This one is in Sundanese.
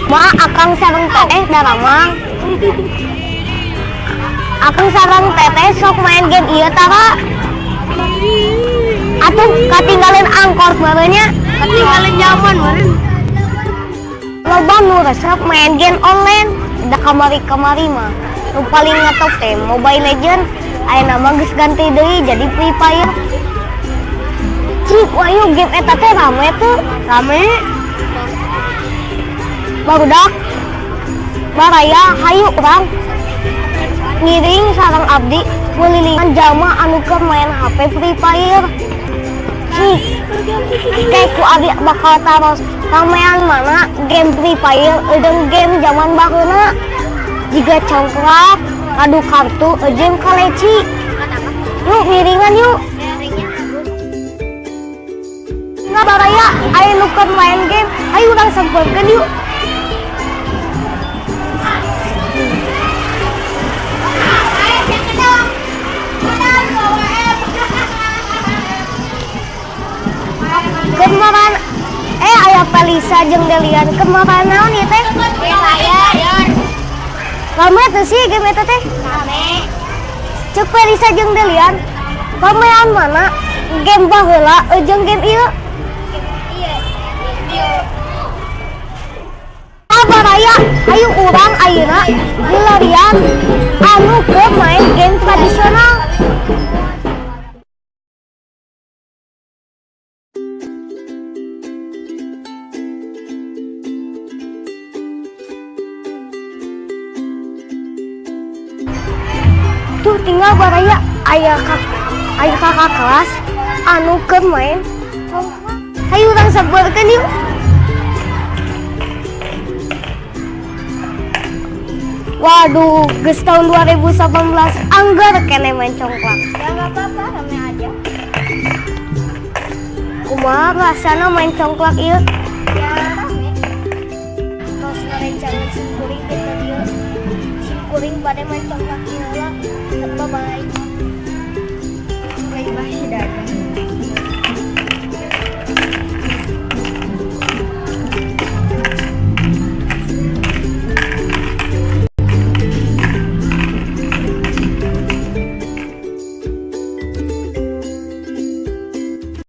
Ma, akang sareng teteh daramang. Akang sareng teteh sok main game ieu tara. Atuh katinggalin angkot meureun nya. Ketinggalan zaman meureun. Loba nu resep main game online da kamari-kamari mah. Nu paling ngetop teh Mobile Legend, ayeuna mah geus ganti deui jadi Free Fire. Cik, wayu game eta teh rame tuh. Rame. Barudak baraya, hayu urang ngiring sareng abdi ngelilingan jalma anu keur main HP Free Fire. Cik, kayak ku abdi bakal taros ramean mana game Free Fire jeung game zaman baheula jiga congklak, adu kartu, jeung kaleci. Yuk, ngiringan yuk. Nggak, baraya, ayo nu keur main game, ayo urang sampeurkeun yuk. Kemarin aya Felisa jeung Delian, kemarin naon ieu teh? Free Fire. Rame teu sih game eta teh? Rame. Cek Felisa jeung Delian, ramean mana game baheula jeung game ieu? Iya. Ah, baraya, ayo urang ayeuna milarian anu keur main game tradisional. Tuh tinggal baraya, aya kakak kelas anu keur main congklak. Hayu urang sampeurkeun yuk. Waduh, geus tahun 2018 anggar keneh main congklak. Ya nggak apa-apa, rame aja. Kumaha rasana main congklak ieu? Ya rame. Tos ngarencangan sim kuring teh ka dieu. Sim kuring bade main congklak ieu lah. Bye bye. Bye bye, dadah.